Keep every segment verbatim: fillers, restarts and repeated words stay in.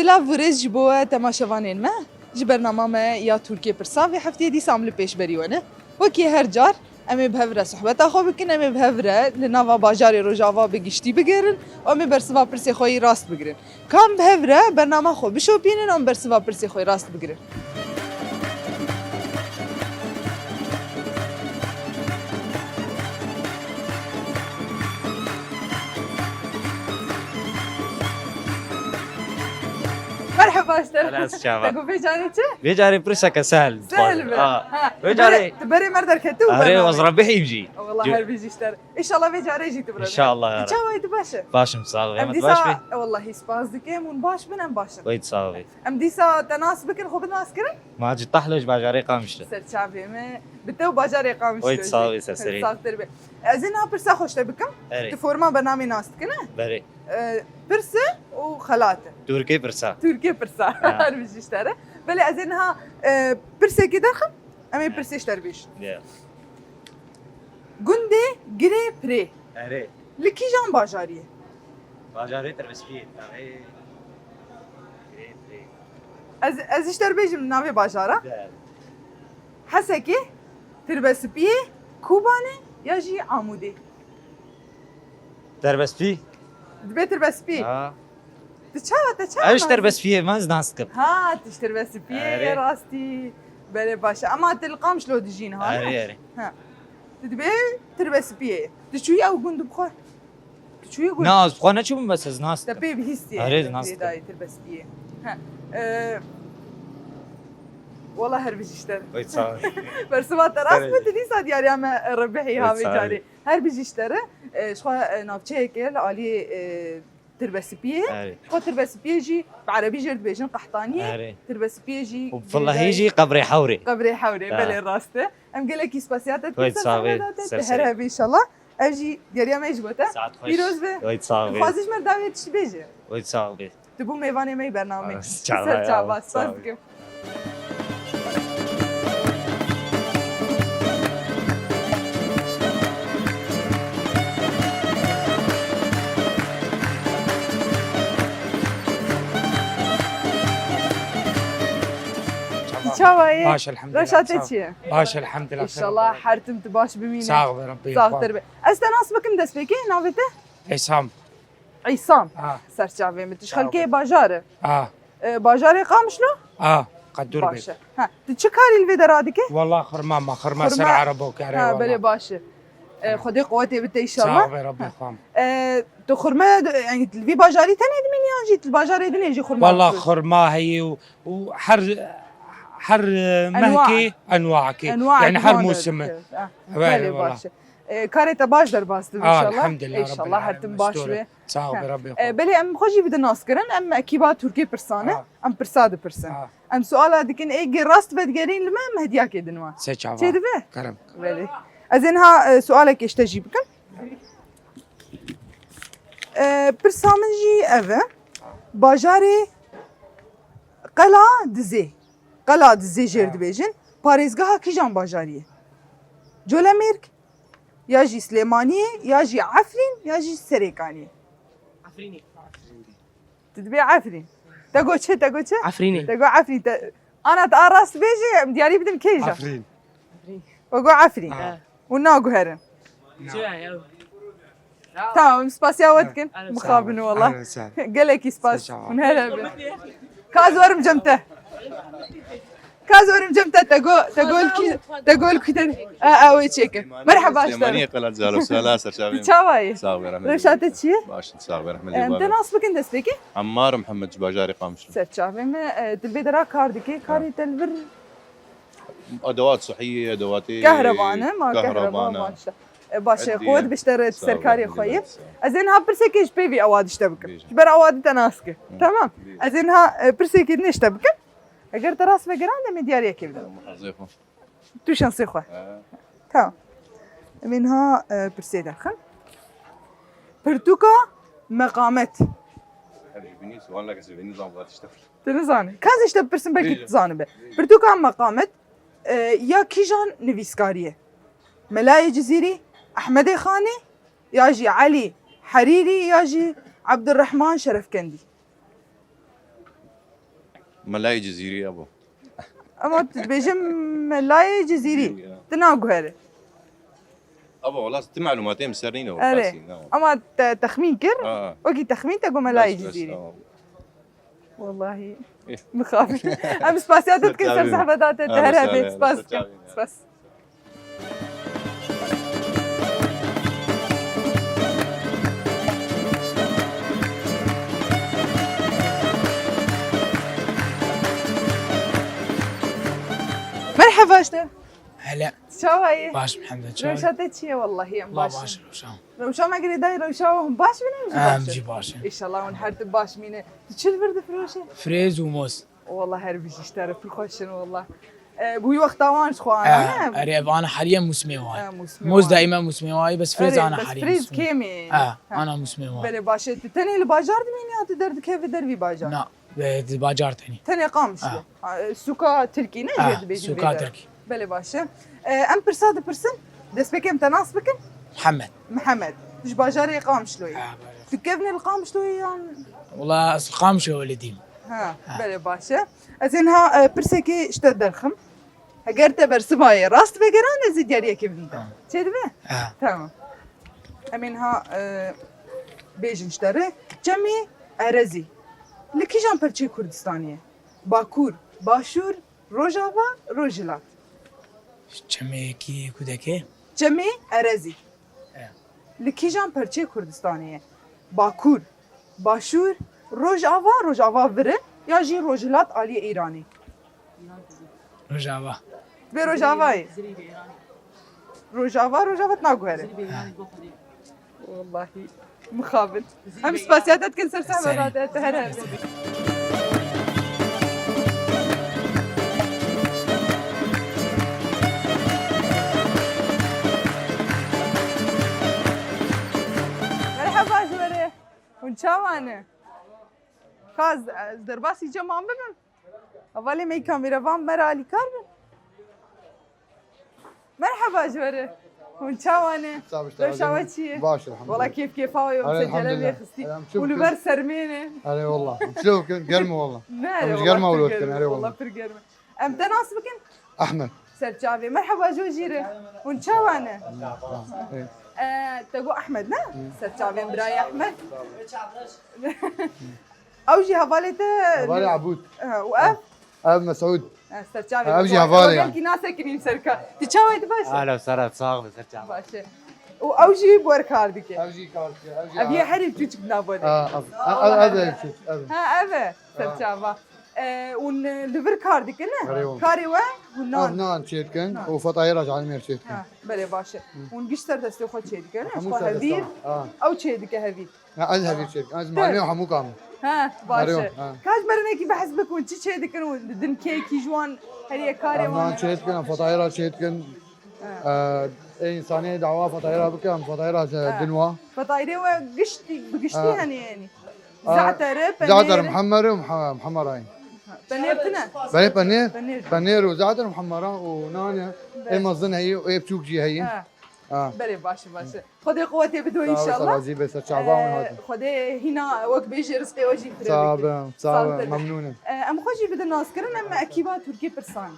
Silav û rêz ji bo we temaşevanên me. Ji bernama me ya Tirkiyê Pirsa vê hefteyê dîsa em li pêşberî we ne. Wekî her car, em ê bi hev re sohbeta xwe bikin, em ê bi hev re li nava bajarê Rojava bi giştî bigerin û em ê bersiva pirsê xwe yî rast bigirin. Ka em bi hev re bernama xwe bişopînin û em bersiva pirsê xwe yî rast bigirin. Merheba ji te. Helal, çava. Te got vê carê çi? Vê carê pirseke sehl. Sehl be. Ha. Vê carê. Tu berê, tu berê me derketî û... Erê, bername. Ez rebihîm jî. Wallah, her bijî ji te re. Înşallah vê carê jî tu bi re. Înşallah ya Reb. Çawa yî, tu baş î? Baş im, sağ ol. Em dîsa, e, wallahî spas dikim, hûn baş bin, em baş in. Wê sağ ol. Em dîsa te nas bikin, xwe bidin nas kirin? Macit Tahlo ji bajarê Qamişlo. Ser çavê me. Bi te û bajarê Qamişlo jî. Wê sağ ol, ser serê. Saxtir be. Ez ê niha pirsa xwe ji te bikim. Erê. Tu forma bernamê nas dikine? Berê. E, pirse û xelate. Tirkê pirsa. Tirkê pirsa. Ha. Her bijî ji te re. Belê ez ê niha, e, pirsekê derxim. Em ê pirsê ji te re bêjin. Ya. Gundê Girê Pirê. Erê. Li kîjan bajarî ye? Bajarê Tirbespiyê. Erê. Girê Pirê. Ez, ez ji te re bêjim navê bajara. De. Hesekê, Tirbespiyê, Kobanê ya jî Amûdê? Tirbespî. Dibe Tirbespî. Ha. Tu çawa, te çawa nas dikî? Ew ji Tirbespiyê me, ez nas dikim. Ha, tu ji Tirbespiyê yî, erê, rastî. Belê, baş e. Ama tu li Qamişlo dijî niha, ne? Erê, erê. Ha. Tu dibê Tirbespiyê. Tu çûyî ew gund bi xwe? Tu çûyî gund? Na, ez bi xwe neçûbûm, bes ez nas dikim. Te pê bihîstiye. Erê, ez nas dikim. Lê dayê Tirbespiyê. Ha. Ee, wala her bijî ji te re. Wê sağ ol. Bersiva te rast be, tu dîsa diyariya me rebihî ha vê carê. Her bijî ji te re, e, ji xwe, e, navçeyeke li aliyê, e, Tirbespiyê. Erê. Xwe Tirbespiyê jî bi erebî jê re dibêjin Qehtaniyê. Erê. Tirbespiyê jî... Û bi filehî jî Qebrê Hewrê. Qebrê Hewrê, ha, belê rast e. Em gelekî spasiya te dikin, ser çavê, ser serê. Her hebî înşallah. Ev jî diyariya me ji bo te. Saet xweş. Pîroz be. Wê sağ ol. Dixwazî ji me re dawiyê tiştî bêjî? Wê sağ ol. Tu bû mêvanê me yê bernamê. Ser çava, spas dikim. Çava yî? Baş, elhamdülillah. Reşa te çi ye? Baş, elhamdülillah. Înşallah her tim tu baş bimîne. Sağ ol, Rabbi. Saxtir be. Ez te nas bikim destpêkê, navê te? Îsam. Îsam. Ha. Ser çavê min. Tu ji xelkê bajar î? Ha. E, bajarê Qamişlo? Ha, qedur be. Baş e. Ha, tu çi karî li vê dera dikî? Walla xurma me, xurma ser erebo kare. Ha, belê, baş e. E, Xwedê quwetê bide înşallah. Sağ be, Rabbi xwam. E, tu xurma, yani, li vî bajarî tenê dimînî yan jî li bajarê dinê jî xurma? Walla xurma heye û, û her, her, e, mehkê enwaekê. Enwa, yani her mûsim. Belê, baş e. E, karê te baş derbas dibe înşallah. Elhamdülillah, înşallah her tim baş be. Sağ ol, Rabbi. E, belê em xwe jî bidin naskirin, em ekîba Tirkê pirsan e, em pirsa dipirsin. Em suala dikin, ê gê rast vedigerîn li me, em hediyakê din wan. Çêdibe? Kerem. Belê. Ez ê niha, e, sualekê ji te jî bikim. E, pirsa min jî ev e. Bajarê Qela Dizê. Qela Dizê jê re dibêjin. Parêzgeha kîjan bajarî ye? Colemêrg, ya jî Silêmaniyê, ya jî Efrîn, ya jî Serêkaniyê? Efrînê. Tu dibê Efrîn. Te got çi, te got çi? Efrînê. Te got Efrîn. Te, ana, tu a rast bêjî, em diyarî bidin kê jî. Efrîn. We got Efrîn. He. Hûn naguherin. Çi ye ya? Tamam, em spasiya we dikin. Mixabin wala. Gelekî spas. Hûn her hebin. Ka ez werim cem te. Ka ez werim cem te, te go, te go li kî, te go li kî te. A, a, wê çêke. Merheba, işte. Süleymaniyê Qela Dizê, sela ser çavê. Çawa yî? Sağ ol, rahmet. Reşa te çi ye? Baş, sağ ol, rahmet. Em, te nas bikin destpêkê? Ammar Mihemed, bajarê Qamişlo. Ser çavê me, e, tu li vê dera kar dikî, karê te li vir? Edewat sihiyê, edewatê... Kehreban e, ma kehreba, kehreban e. Baş e. E, baş e, xwe dibişte re serkarê xwe yî. Ez ê niha pirsekê ji pêvî ewa dişte bikim. Ji ber ewa di te nas kir. Tamam. Ez ê niha, e, pirsekê din ê ji te bikim. Eger te rast vegeran, em ê diyariyekê bidin. Tu şansê xwe. Tamam. Em ê niha, e, pirsê derxin. Pirtûka Meqamet. Ev ji binî sual nake, ji binî zam vat işte. Tu nizanî. Ka ez ji te bipirsim, belkî tu zanibe. Pirtûka Meqamet, e, ya kîjan nivîskarî ye? Melayê Cizîrî, Ehmedê Xanê, ya jî Elî Herîrî, ya jî Ebdurrehman Şerefkendî? Melayê Cizîrî, abo. Ama tu dibêjim Melayê Cizîrî. Cizîrî, ya. Tu naguhere. Abo, wala tu malumatê min ser nîne, Erê. Qasî, ne. Ama te texmîn kir. Ha. Wekî texmîn te got Melayê Cizîrî. Wallahî. Eh. Mixabin. Em spasiya te dikin ser zehmeta te, te her hebê. Spas dikim. Spas. Merheba işte. Hele. Çawa ye? Baş, elhamdülillah, çawa ye? Rewşa te çi ye, wallahî em baş in. Baş, rewşa. Rewşa me girêdayî, rewşa we hûn baş bînin, em jî baş in. Em jî baş in. Înşallah hûn her tim baş mîne. Tu çi li vir difiroşe? Frêz û moz. Wallah her bijî ji te re pir xweş in wallah. E, bi wî wexta wan ji xwe ana, ne? Erê, ev ana heriye mûsimê wan. E, mûsimê wan. Moz daîma mûsimê wan, bes frêz ana heriye mûsimê. Erê, bes frêz kêm e. Ha, ana mûsimê wan. Belê baş e. Tu tenê li bajar dimînî ya tu derdikevî dervî bajar? Na, e, di bajar tenê. Tenê Qamişlo. Ha. Ha, e, sûka Tirkî ne? Ha, jê dibêjin sûka Tirkî. Belê baş e. E, em pirsa dipirsin. Destpêkê em te nas bikin? Mihemed. Mihemed. Tu ji bajarê Qamişloyê. Ha, belê. Tu kevnê li Qamişloyê yan? Wala ez Qamişlo welidîm. Ha, belê baş e. Ez ê niha, e, pirsekê ji te derxim. Heger te bersiva ye rast vegeran ez ê diyariyekê bidim te. Ha. Çêdibe? Ha. Tamam. Em ê niha, e, bêjin ji te re. Çemê Erezî li kîjan perçeyê Kurdistanê ye? Bakur, Başûr, Rojava, Rojhilat. Çemê kî, kudekê? Çemê Erezî. E. Li kîjan perçeyê Kurdistanê ye? Bakur, Başûr, Rojava, Rojava vir e, ya jî Rojhilat aliyê Îranê? Rojava. Vê Rojavayê. Rojava, Rojava tu naguhere. Ha. Wallahî mixabin. Em spasiya te dikin ser zehmeta te, tu her hebî. Merheba ji we re. Hûn çawa ne? Xaz, ez derbasî ceman bibim. Hevalê me yî kameravan me re alîkar bin. Merheba ji we re. Hûn çawa ne? Rewşa we çi ye? Baş, elhamdülillah. Wala kêf kêfa we yo, em se cerem lê xistî. Û li ber sermê ne. Erê wala. Em çi bikin? Germ e wala. Ne, erê wala, pir germ e. Wala pir germ e. Em te nas bikin? Ehmed. Serçavê. Merheba ji we jî re. Hûn çawa ne? Tamam. Ee, te got Ehmed ne? Serçavê birayê Ehmed. Ew jî hevalê te? Hevalê Ebûd. Ha, û ev? Ev Mesûd. Ha, serçavê. Ha, ev jî hevalê ye. Gelkî nasekinîn serka. Tu çawa yî, tu baş î? Ahla sara, sax be, serçava. Baş e. Û ew jî bi we re kar dike? Ev jî kar dike, ev jî. Ev yê herî çûçik nava de. Ha, ev, ev, ev, ev, ev, ev, ev, serçava. E, hûn li vir kar dikin, ne? Erê, hûn. Karê we hûn nan. Ev nan çêdikin û fetayê re ji Elmêr çêdikin. Ha, belê baş e. Hûn giş ser destê xwe çêdikin, ne? Hemû ser destê xwe. Ji xwe hevîr, ha. Ew çêdike hevîr. Ha, ez hevîr çêdikim. Ez malê hemû kam. Ha, baş e. Ka ji me re hinekî behs bikin, çi çêdikin û didin kê, kî ji wan heriye karê wan? Em nan çêdikin, em fetayê re çêdikin. Ha. Ê, însanê dawa fetayê re bike, em fetayê re din wa. Fetayê we giştî, bi giştî hene yanî. Ze'ter e, peynir. Ze'ter, muhemmer û muha-, muhemmerayî. Peynir tune? Belê peynir. Peynir. Peynir û ze'ter, muhemmera û nan e. Ê mezin heyî û ê biçûk jî heyî. Ha. Ha. Belê baş e, baş e. Xwedê quwetê bido înşallah. Sağ ol, razî be, ser çava min hatin. Xwedê hîna wek bêjê rizqê we jî pire bike. Sağ be, sağ be, memnûn im. Em xwe jî bidin naskirin, em ekîba Tirkî pirsan.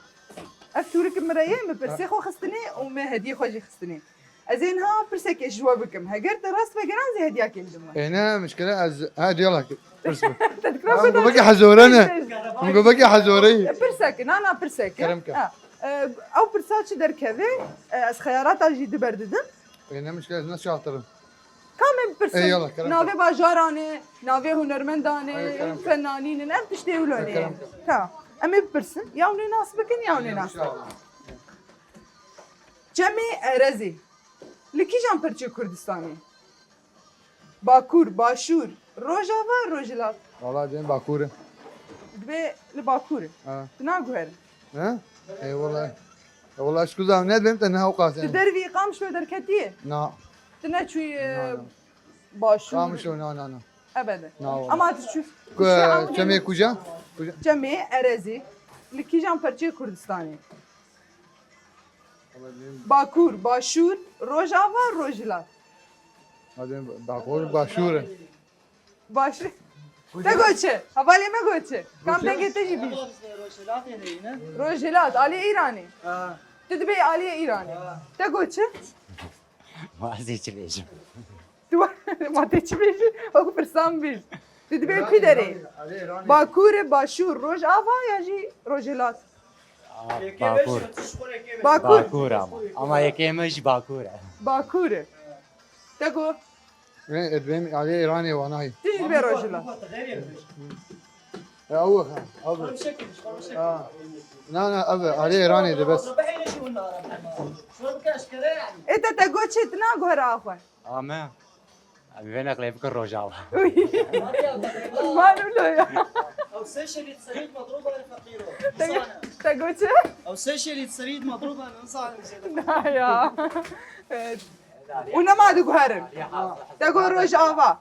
Ev tûrik min re ye, min pirsê xwe xistinê û min hediyê xwe jî xistinê. Ez ê niha pirsekê ji we bikim. Heger te rast vegeran zê hediyakê bidim we. Ê ne, mişkile ez, ha, diyalek, pirs bik. Te dikira ku belkî hezore ne. Min got belkî hezore ye. Pirsek, na, na, pirsek. Kerem ke. Ha. E, ew pirsa çi derkeve? E, ez xeyarata jî di ber didim. Ê, ne mişkile, ez ne şatir im. Ka me bipirsin. Ê, yala, kerem ke. Navê bajaran e, navê hunermendan e, fenanîn in, ev tiştê wilo ne. Ê, kerem ke. Tamam. Em ê bipirsin. Ya hûn ê nas bikin, ya hûn ê nas bikin. Çemê Erezê li kîjan perçê Kurdistanê? Bakur, Başûr, Rojava, Rojhilat. Valla dibên Bakur e. Dibê li Bakur e. Ha. Tu naguherin. Ha? Ê wala. Ê wala, ez ku zam nedibêm te niha ew qas. Tu dervî Qamişlo derketiye? Na. Tu neçûyî, e, Başûr? Qamişlo, na, na, na. Ebede. Na wala. Ama tu çû. Çemê kuca? Kuca? Çemê Erezê. Li kîjan perçê Kurdistanê? Bakur, Başûr, Rojava, Rojhilat. Hadi Bakur, Başûr e. Baş. Te got çi? Hevalê me got çi? Kam dengê te jî bî? Rojhilat, aliyê Îranê. Tu dibê aliyê Îranê. Te got çi? Ma ez ê çi bêjim? Tu ma tê çi bêjî? Ew pirsan bêj. Tu dibê ku derê? Bakur e, başûr, rojava ya jî rojhilat? Aa, Bakur. Bakur. Bakur ama. Ama yekê me jî Bakur e. Bakur e. Te got? Ê, ez dibêm aliyê Îranê, wanayî. Tu jî dibê rojhilat. Ya, ew e, ew e. Ha. Na, na, ev e, aliyê Îranê de bes. Ê te, te got çi, tu naguhere axwe? Ame. Em vê neqlê bikin Rojava. Uy. Man wilo ya. Ew sê şerît serîd madrûba li feqîro. Te, te got çi? Ew sê şerît serîd madrûba li insan. Na ya. Evet. Û nema diguherin. Te got Rojava.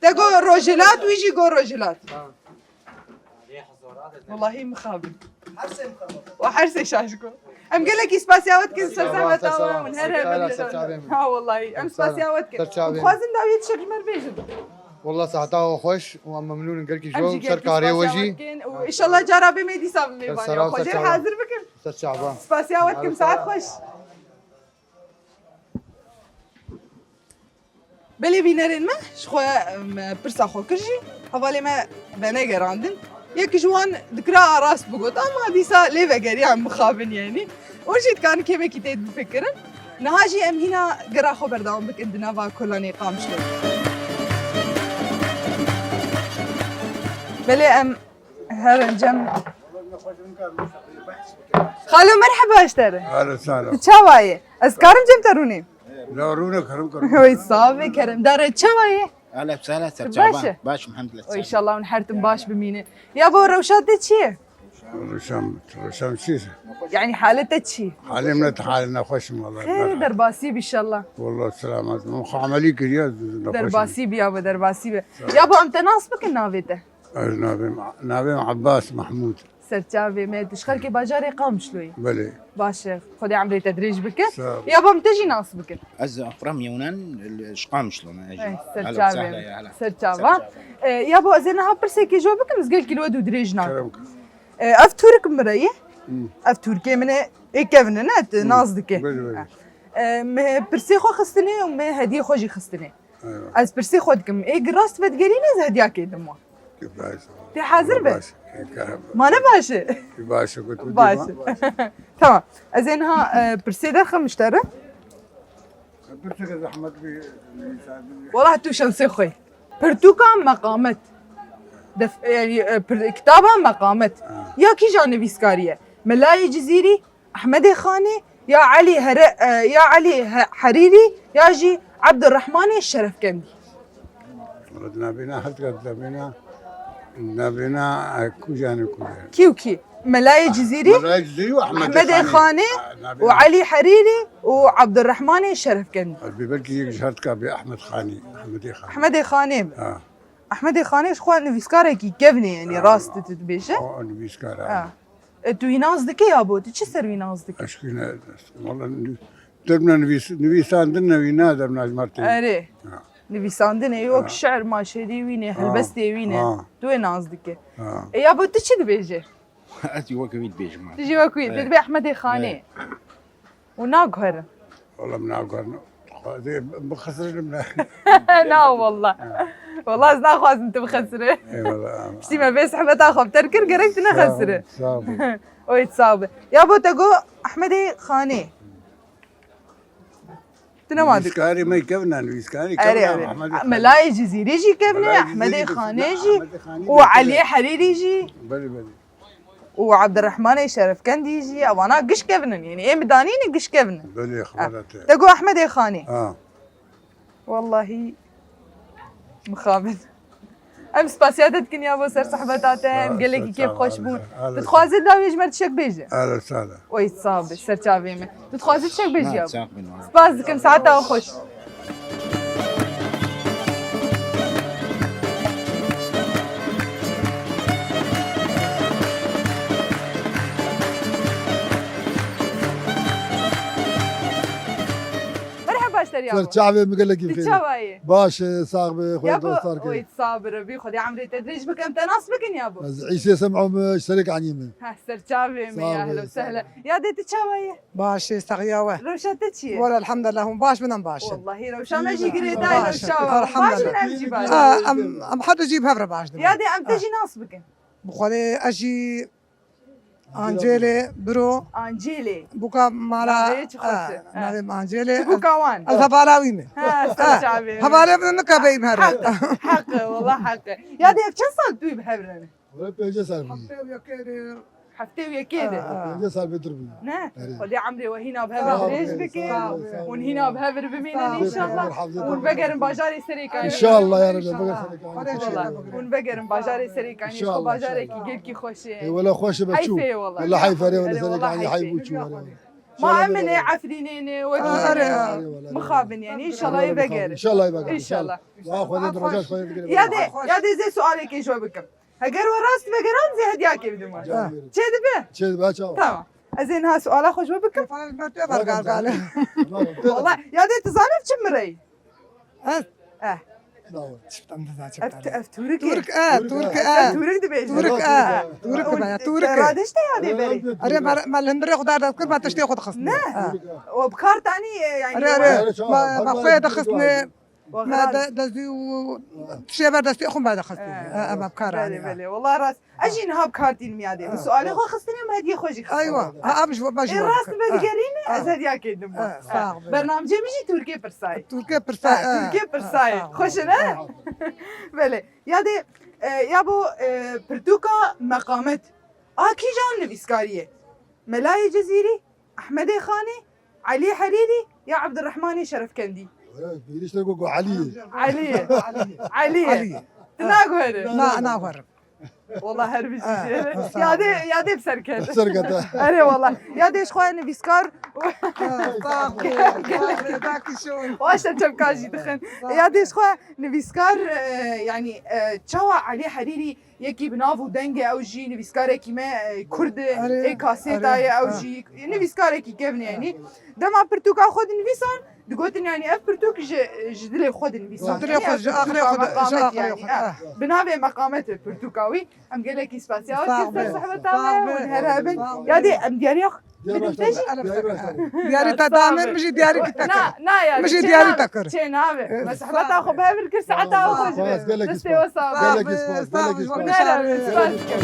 Te got Rojhilat, wî jî got Rojhilat. Wallahî mixabin. Her sê mixabin. Û her sê şaş got. Em gelekî spasiya we dikin, ser zehmeta we, hûn her her bin. Ha wallahî, em spasiya we dikin. Dixwazin dawiyê tişek ji me re bêjin. Wallah saeta we xweş û em memnûn in gelkî ji we û ser karê we jî. Û inşallah cara bê me dîsa bi mêvanê we. Xwe jê hazir bikin. Ser çava. Spasiya we dikim, saet xweş. Belê bînerên me, ji xwe, em, pirsa xwe kir jî, hevalê me venegerandin. Yek ji wan dikira a rast bigot, ama dîsa lê vegeriya em mixabin, yanî. Hûn jî dikarin kêmekî tê bifikirin. Niha jî em hîna gera xwe berdewam bikin di nava kolanê Qamişlo. Belê em Her encam. Xalo, merheba ji te re. Ahlan sahlan. Tu çawa yî? Ez karim cem te rûnî? La rûne, kerem, kerem. Oy, sax be, kerem. Dare çawa yî? Ahlan sahlan, ser çawa. Baş e? Baş, elhamdülillah. Oy, inşallah hûn her tim baş bimînin. Ya bo rewşa te çi ye? Rewşam, rewşam çi? Yani halet te çi? Halim ne, hal nexweş im, wallahî. Xêr, derbasî bî inşallah. Wallahî selamet. Min xwe emelî kiriye, nexweş im. Derbasî bî ya bo, derbasî bî. Ya bo em te nas bikin navê te? Ez navê me, navê me Abbas Mahmûd. Serçavê me, tu ji xelkê bajarê Qamişloyê. Belê. Baş e, Xwedê emrê te dirêj bike. Sağ ol. Ya bo em te jî nas bikin. Ez Akram Yewnan, ji Qamişlo me, ez jî. Eh, serçavê me. Ahlan sahlan, ya hela. Serçava. Serçava. Eh, ya bo ez ê niha pirsekê ji we bikim, ez gelkî li we dû dirêj nakim. Kerem kir. Eh, ev Turk min re ye. Hmm. Ev Turkê min e, ê kevin e, ne, tu nas dike. Belê, belê. Eh, me pirsê xwe xistinê û me hediyê xwe jî xistinê. Eywa. Ez pirsê xwe dikim. Ê gi rast vedigerîne, ez hediyakê dim wan. Baş. Tê hazir be? Baş. Ma ne baş e? Baş e, got. Baş e. Tamam. Ez ê niha, e, pirsê derxim ji te re. Pirseke zehmet bî, nivîsandin. Wala tu şansê xwe. Pirtûka meqamet. Def-, e, e, pir-, kitaba meqamet. Ha. Ya kîja nivîskarî ye? Melayê Cizîrî, Ehmedê Xanê, ya Elî Here-, e, ya Elî He-, Herîrî, ya jî Ebdurrehmanê Şerefkendî. Wala di navbêna her tika di navbêna, navbêna, e, kûjan û kûjan. Kî û kî? Melayê Cizîrî, Melayê Cizîrî û Ehmedê Xanê. Xanê, ha, navbêna. Û Elî Herîrî û Ebdurrehmanê Şerefkendî. Ez bê belkî yek ji her tika bê Ehmed Xanî, Ehmedê Xanî. Ehmedê Xanê. Ha. Ehmedê Xanê ji xwe nivîskarekî kevn e, yanî, ha, rast tu dibêje. O, nivîskar e. Ha. E, tu wî nas dike ya bo? Tu çi ser wî nas dike? Eşkî ne, wala nivî-, derbna nivîs-, nivîsandin ne wî ne derbna ji me tê. Erê. Ha. Nivîsandinê, wek şiir maşerî wî ne, ha, helbestê wî ne. Ha. Tu wê nas dike. Ha. E, ya bo tu çi dibêje? Ez jî wek wî dibêjim. Tu jî wek wî. Evet. Tu dibê Ehmedê Xanê. Evet. Û naguherin. Wala min naguherin. Xwedê bixisirin ne. Na wala. Ha. Wala ez naxwazim tu bixesire. Eyvallah. Piştî me vê sehbeta xwe bi te kir, gerek tu nexesire. Sağ ol, sağ ol. Oy, sağ be. Ya bo te got Ehmedê Xanê. Tu nema dik. Nivîskarê me kevn e, nivîskarê kevn e. Erê, erê. Melayê Cizîrî jî kevn e, Melayê Cizîrî, Ehmedê Xanê jî, Ehmedê Xanê û jî kevn e. Eliyê Herîrî jî. Belê, belê. Û Ebdurrehmanê Şerefkendî jî, ewana giş kevin in. Yanî ê min danîne giş kevin in. Belê, ha, xebera te. Te got Ehmedê Xanê. Ha. Wallahî mixabin. Em spasiya te dikin ya bo ser sohbeta te, em gelekî kêfxweş bûn. Tu dixwazî dawiyê ji me tişek bêje? Ahlan sahlan. Oy, sağ be, ser çavê me. Tu dixwazî tişek bêjî ya? Spas dikim, saeta we xweş. Merheba, işte. Ser çavê min gelekî xêr. Çawa yê? Baş e, sax be, Xwedê dostar ke. Oy, sax be, Rebî Xwedê emrê te dirêj bike, em te nas bikin yabo. Ez Îsê Sem'o me, ji Serêkaniyê me. Ha, ser çavê min ya, ehlen we sehlen. Ya dê tu çawa yê? Baş e, saxiya we. Rewşa te çi ye? Wele elhamdulillah, hûn baş bin, em baş in. Wellahî rewşa me jî girêdayî rewşa we. Elhamdulillah. Baş in, em jî baş in. Em, em her du jî bi hev re baş dibin. Ya dê em te jî nas bikin. Bi Xwedê ez jî Ancêlê, biro. Ancêlê. Buka mala, navê çi xweş e. Navê min Ancêlê. Çi buka wan? Ez hevala wî me. Ha, ser çavê min. Hevalê min nika beyim here. Heq e, heq e, wela heq e. Ya dê ev çend sal tu bi hev re ne? Wele pêncî sal bûye. Heftê û yekê de. Heftê û yekê de. Pêncî sal bêtir bûye. Ne? Xwedê emrê we hîna bi hev re dirêj bike. Hûn hîna bi hev re bimînin înşallah. Hûn vegerin bajarê Serêkaniyê. Înşallah ya Rebbi, vegerin Serêkaniyê. Hûn vegerin bajarê Serêkaniyê. Înşallah, bajarekî gelkî xweş e. Ê wele xweş e be çû. Heyf e wele. Wele heyf e, wele Serêkaniyê heyf bû çû wele. Ma em ê Efrînê ne, wekî mixabin yani. Înşallah ê vegerin. Înşallah ê vegerin. Înşallah. Ya dê, ya dê zê sualekê ji we bikim. Heger we rast vegeran zê hediyakê bidim we. Çê dibe? Çê dibe, çawa? Tamam. Ez ê niha suala xwe ji we bikim. Wala, ya dê tu zanî çi mirey? Ez? Eh. Çiftan diza çiftan. Ev Turk e. Turk e, Turk e. Turk dibêjin. Turk e. Turk e, Turk e. Radişte ya dê berê. Are, me li hundirê xwe dar dest kir, me tiştê xwe dixist. Ne. O bi kar tanî, e, yani. Are, are. Me xwe dixistine. Me de, destî û tiştê ber destê xwe me dixistî. Em, em kar anî. Belê, belê. Wela rast. Ez jî niha bi kar tînim ya dê. Min sualê xwe xistine, min hediyê xwe jî xistine. Eywa. Ha, em ji, me jî. Ê, rast me digerîne, ez hediyakê dim. Bernamcê min jî Turkê pirsayê. Turkê pirsayê. Turkê pirsayê. Xweş e ne? Belê. Ya dê, e, ya bo, e, pirtûka Meqamet. A kîjan nivîskarî ye? Melayê Cezîrî, Ehmedê Xanê, Elî Herîrî ya Ebdurrehmanê Şerefkendî? Were, bêrîşte ku, ku Elî ye. Elî ye. Elî ye. Elî ye. Tu naguherî? Na, naguherim. Wela her bijî jê re. Yadê, yadê bi ser ket. Bi ser kete. Erê wela. Yadê ji xwe nivîskar. Sağ ol. Gelek. Gelek. Baş e çepka jî dixin. Yadê ji xwe nivîskar, e, yani, e, çawa Elî Herîrî Yekî bi nav û dengê ew jî nivîskarekî me, e, kurd e, ê kasêta ye ew jî, nivîskarekî kevn e, yanî. Dema pirtûka xwe dinivîsan, digotin, yanî, ev pirtûk ji, ji dilê xwe dinivîsan. Ji dilê xwe, ji axirê xwe, ji axirê xwe. Bi navê Meqamet e pirtûka wî. Em gelekî spasiya we dikin ser sohbeta me, hûn her hebin. Ya dê em diyariya Diyarî te jî? Diyarî te da min, min jî diyarî kir te kir. Na, na ya, min jî diyarî te kir. Çê nabe. Me sohbeta xwe bi hev kir, saeta xwe xweş be. Destê we sax be. Gelekî spas, gelekî spas. Spas dikim.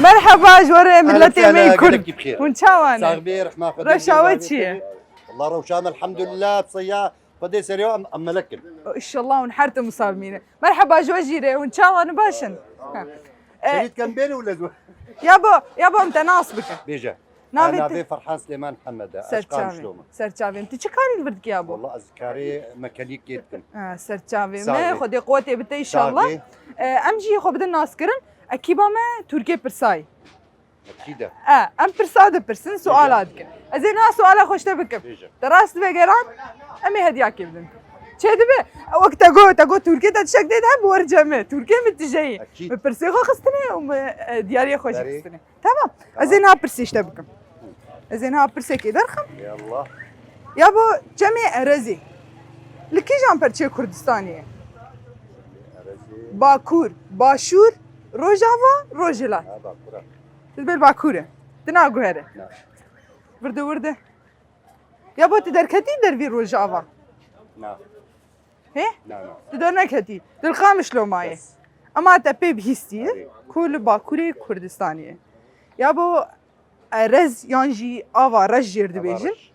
Merheba ji we re miletê me yê Kurd. Hûn çawa ne? Reşa we çi ye? Allah rewşa me elhamdulillah, bi siha Xwedê serê we em, em melek in. Înşallah hûn her tim wisa bimînin. Merheba ji we jî re, hûn çawa ne, baş in? Şehîd kem bêne û lez we. Yabo, yabo em te nas bikin. Bêje. Navê te? Navê Ferhan Silêman Mihemed e. Ez ji Qamişlo me. Ser çavê min. Tu çi karî li vir dikî yabo? Wela ez karê mekanîkê dikim. Ha, ser çavê me. Xwedê quwetê bite înşallah. E, em jî xwe bidin naskirin. Ekîba me Turkê pirsayî. Ekîd e. E, em pirsa dipirsin, suala dikin. Ez ê niha suala xwe ji te bikim. Bêje. Te rast vegeran, em ê hediyakê bidin. Çê dibe? Wek te got, te got Turkê te tiştek dê de, bi wer cem e. Turkê min tije yî. Ekîd. Min pirsê xwe xistine û min, e, diyariyê xwe jî xistine. Tamam. Ez ê niha pirsê ji te bikim. Ez ê niha pirsekê derxim. Yallah. Yabo çemê Erezê li kîjan perçeyê Kurdistanê ye? Erezê. Bakur, Başûr, Rojava, Rojhilat. Ha, Bakur e. Tu dibê li Bakur e. Tu naguhere. Na. Virde wirde. Yabo tu derketî dervî Rojava? Na. Hê? Na, na. Tu derneketî. Tu li Qamişlo mayê. Bes. Ema te pê bihîstiye ku li Bakurê Kurdistanê ye. Yabo Erez yan jî Ava Reş jêr dibêjin. Ava Reş.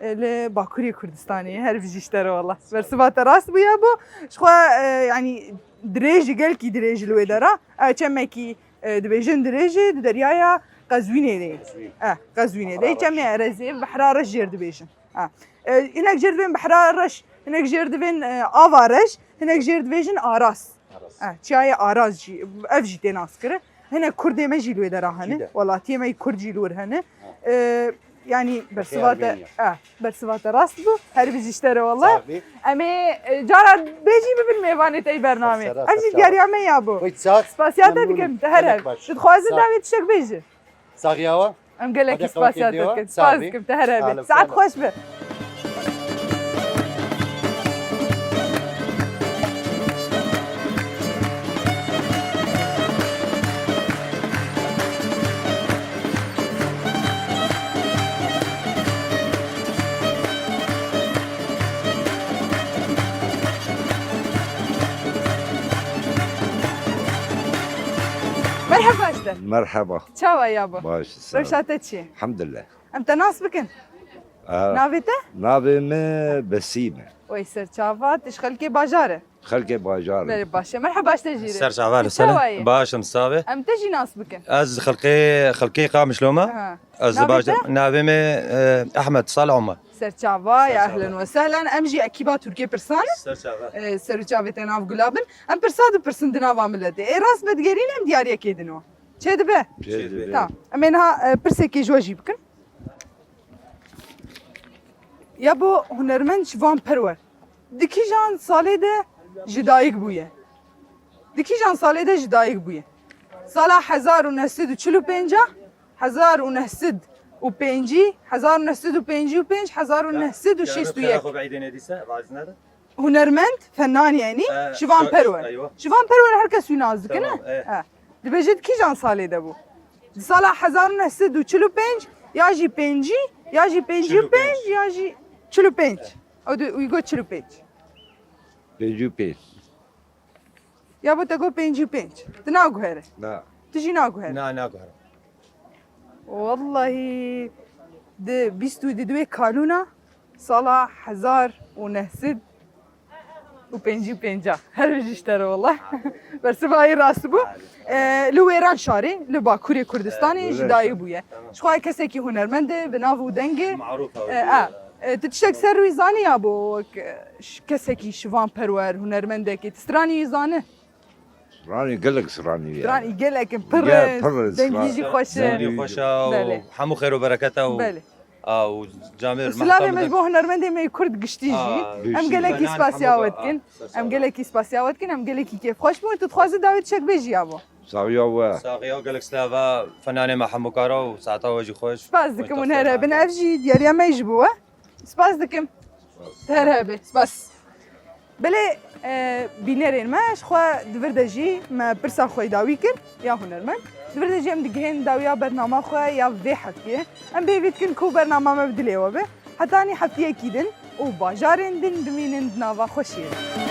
E. E, li Bakurê Kurdistanê ye. Her bijî ji te re wela. Bersiva te rast bû yabo. Ji xwe, e, yanî dirêj, gelkî dirêj li wê dera. E, çemekî, e, dibêjin dirêj e, di deryaya Qezwînê de ye. Qezwîn. E, Qezwînê de ye. Çemê Erezê, Behra Reş jêr dibêjin. Ha. E, hinek jêr divên Behra Reş, hinek jêr divên, e, Ava Reş, hinek jêr dibêjin Aras. Aras. Ha, çiyayê Aras jî, ev jî tê naskirin. Hinek Kurdê me jî li wê dera hene. Welatiyê me yî Kurd jî li wir hene. E, yanî bersiva te, e, bersiva te rast bû. Her bijî ji te re wela. Em ê, e, cara bê jî bibin mêvanê te yî bernamê. Ev jî diyariya me ya bû. Spasiya te dikim, te her hev. Tu dixwazî dawê tiştek bêjî? Saxiya we. Em gelekî spasiya te dikin. Spas dikim, te her hebî. Saet xweş be. Merheba ji te. Merheba. Çawa ya bo? Baş, sağ ol. Rewşa te çi? Elhamdülillah. Em te nas bikin. Aa, navê te? Navê me Besîm e. Wey serçava, tu ji xelkê bajar e. Xelkê bajar e. Belê baş e. Merheba ji te jî re. Serçava li ser. Çawa ye? Baş im, sağ be. Em te jî nas bikin. Ez xelkê, xelkê Qamişlo me. Ha. Ez baş. Navê te? Navê me, e, Ehmed Salih Omer. Serçava, ya ehlen we sehlen. Em jî ekîba Tirkiyê pirsan. Serçava. E, ser û çavê te nav gula bin. Em pirsa dipirsin di nava miletê. Ê rast vedigerîn em diyariyekê din o. Çêdibe? Çêdibe. Tamam. Em ê niha, e, pirsekê ji we jî bikin. Ya bo hunermend Şivan Perwer di kîjan salê de ji dayik bûye? Di kîjan salê de ji dayik bûye? Sala hezar û neh sed û çil û pênc, hezar û neh sed û pêncî, hezar û neh sed û pêncî û pênc, hezar û neh sed û şêst û yek. Hunermend, fenan yanî, e, Şivan Perwer. Eywa. Şivan Perwer her kes wî nas dike, ne? Tamam, e. E. Dibêje di kîjan salê de bû? Di sala hezar û neh sed û çil û pênc, ya jî pêncî, ya jî pêncî û pênc, ya jî çil û pênc. E. Ew di, wî got çil û pênc. Pêncî û pênc. Ya bo te got pêncî û pênc. Tu naguhere. Na. Tu jî naguhere. Na, naguhere. Wellahî di bîst û di duê kanûna sala hezar û neh sed û pêncî û pênc. Her bijî ji te re wela. Bersiva wî rast bû. E, li Wêranşarê, li Bakurê Kurdistanê ji dayî bûye. Tamam. Ji xwe kesekî hunermend e, bi nav û deng e. Marûf e. E, e, tu tiştek ser wî zanî ya bo wek, e, ş-, kesekî Şivan Perwer, hunermendekî. Tu stranî wî zanî? Stranî gelek stranî ye. Stranî gelek in, pir in, dengî jî xweş e. Dengî xweş e û hemû xêr û bereket e û, belê, a, û camêr. Silavê me ji bo hunermendê me yê Kurd giştî jî. Em gelekî spasiya we dikin. Em gelekî spasiya we dikin, em gelekî kêfxweş bûn. Tu dixwazî dawî tiştek bêjî ya bo? Saxiya we. Saxiya û gelek silava fenanê me hemû kara û saeta we jî xweş. Spas dikim hûn her hebin. Ev jî diyariya me ji bo we. Spas dikim. Her hebî. Spas. Belê, e, bînerên me, ji xwe di vir de jî me pirsa xwe dawî kir, ya hunermend. Di vir de jî em digihên dawiya bernama xwe ya vê heftiyê. Em bi hêvî dikin ku bernama me bi dilê we be. Hetanî heftiyekî din û bajarên din bimînin di nava xweşiyê de.